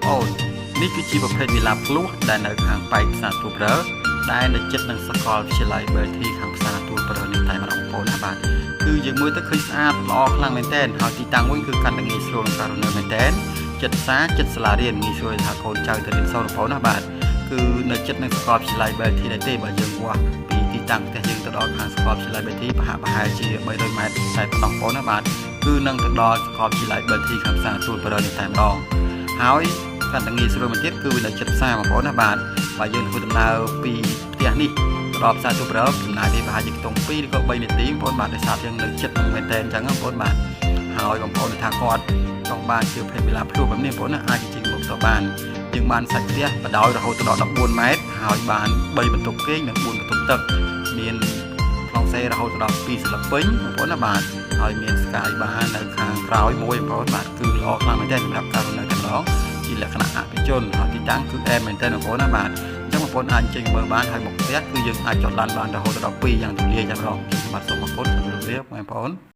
ប្អូននេះគឺជាប្រភេទវីឡាភ្លោះដែលនៅខាងប៉ែកផ្សារទួលប្រើដែលនៅជិតនឹងសាកលវិទ្យាល័យ Belty ខាងផ្សារទួលប្រើនេះតែម្ដងបងប្អូនណាបាទគឺយើងមើលទៅឃើញស្អាតល្អខ្លាំងមែនទែនហើយទីតាំងវិញគឺកាន់តែងាយស្រួលក្នុងការរស់នៅមែនទែនចិត្តផ្សារចិត្តសាលារៀនងាយស្រួលថាកូនចៅទៅរៀនសូត្របងប្អូនណាបាទគឺនៅជិតនឹងសាកលវិទ្យាល័យ Belty ដែរទេបើយើងវាស់ពីទីតាំងផ្ទះយើងទៅដល់ខាងសាកលវិទ្យាល័យ Belty ប្រហាក់ប្រហែលជា300ម៉ែត្រតែប៉ុណ្ណោះបងប្អូនណាបាទគឺនឹងទៅដល់សាកលវិទ្យាល័យ Belty ខាងផ្សារទួលប្រើនេះតែម្ដងហើយកាន់តែងាយស្រួលមួយទៀតគឺវានៅជិតផ្សារបងប្អូនណាបាទបើយើងធ្វើដំណើរពីផ្ទះនេះទៅដល់ផ្សារទួលប្រើចំណាយពេលប្រហែលជាខ្ទង់2ឬក៏3នាទីបងប្អូនបាទដោយសារយើងនៅជិតនឹងមែនតើអញ្ចឹងបងប្អូនបាទហើយបងប្អូនថាគាត់ចង់បានជាភេទវិឡាភ្លោះបែបនេះបងប្អូនណាអាចជិះមកទៅបានយើងបានសាច់ផ្ទះបណ្ដោយរហូតដល់14ម៉ែត្រហើយបាន3បន្ទប់គេងនិង4បន្ទប់ទឹកមានប្លង់សេរហូតដល់2ស្លឹកពេញបងប្អូនណាបាទហើយមាន sky bar នៅខាងក្រោយមួយបងប្អូនបាទគឺល្អខ្លាំងមែនទែនសម្រាប់ការរស់នៅតែម្ដងជាលក្ខណៈអភិជនហើយទីតាំងគឺអែមមែនទែនបងប្អូនណាបាទអញ្ចឹងបងប្អូនអាចចេញមើលបានហើយមកផ្ទះគឺយើងអាចចតឡានបានរហូតដល់2យ៉ាងទូលាយតែម្ដងខ្ញុំបាទសូមអរគុណសូមជម្រាបបងប្អូន។